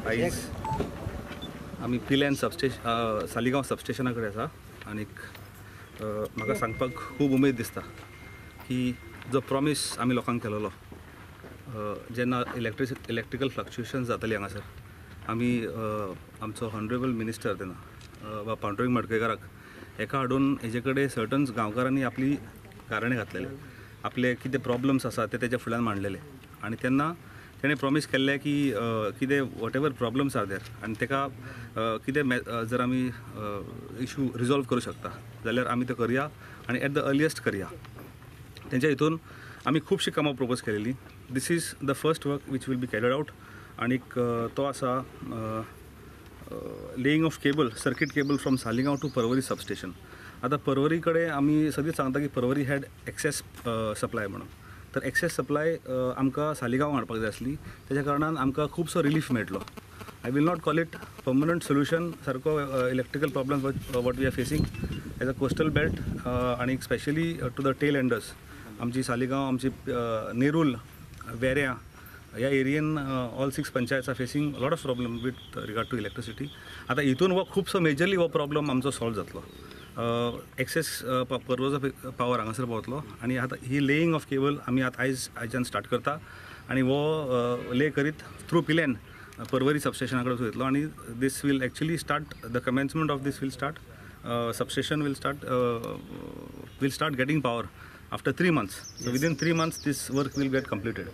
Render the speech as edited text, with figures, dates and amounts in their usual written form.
आयज आमी पिल्यान सबस्टेशन, सालिगांव सबस्टेशना कडेन आसा आनीक म्हाका सांगपाक खूब उमेद दिसता की जो प्रॉमीस आमी लोकांक केलेलो, जेन्ना इलेक्ट्रिकल फ्लक्चुएशन जाताली हांगासर, आमी आमचो हॉनरेबल मिनिस्टर तेन्ना वा पांडुरंग मडकयकाराक हेका हाडून हेजे कडेन सर्टन गांवकारांनी आपली गाराणें घातलेलें, आपले कितें प्रॉब्लम्स आसा ते तेच्या फुड्यान मांडलेले आनी तेन्ना तेणें प्रॉमीस केल्लें की कितें whatever problems are there आनी तेका कितें जर आमी इशू रिजॉल्व करूं शकता जाल्यार आमी ते करया आनी एट the earliest करया. तेंच्या हितून आमी खुबशीं कामां propose केलेलीं. This is the first work which will be carried out आनीक तो आसा laying of cable, circuit cable from Saligao to Porvorim substation. आतां पर्वरी कडेन आमी सदींच सांगता की पर्वरी हॅड एक्सेस सप्लाय म्हणून, तर एक्सेस सप्लाय आमकां सालिगांव हाडपाक जाय आसली, तेज्या कारणान आमकां खुबसो रिलीफ मेळटलो. I will not call it permanent solution सारको electrical problem what we are facing as a coastal belt आनी specially to the tail enders. आमची सालिगांव, आमची नेरूल, वेऱ्यां ह्या एरियेन all six panchayats are facing lot of problem with regard to electricity. आतां हितून हो खुबसो majorly हो प्रॉब्लम आमचो सॉल्व जातलो. एक्सेस पर्वजो पावर हांगासर पावतलो आनी आतां ही लेईंग ऑफ केबल आमी आतां आयच्यान स्टार्ट करता आनी हो ले करीत थ्रू पिल्यान पर्वरी सबस्टेशना कडेन वयतलो आनी this will actually start, the commencement of this will start, substation will start getting power after 3 months. So within 3 months this work will get completed.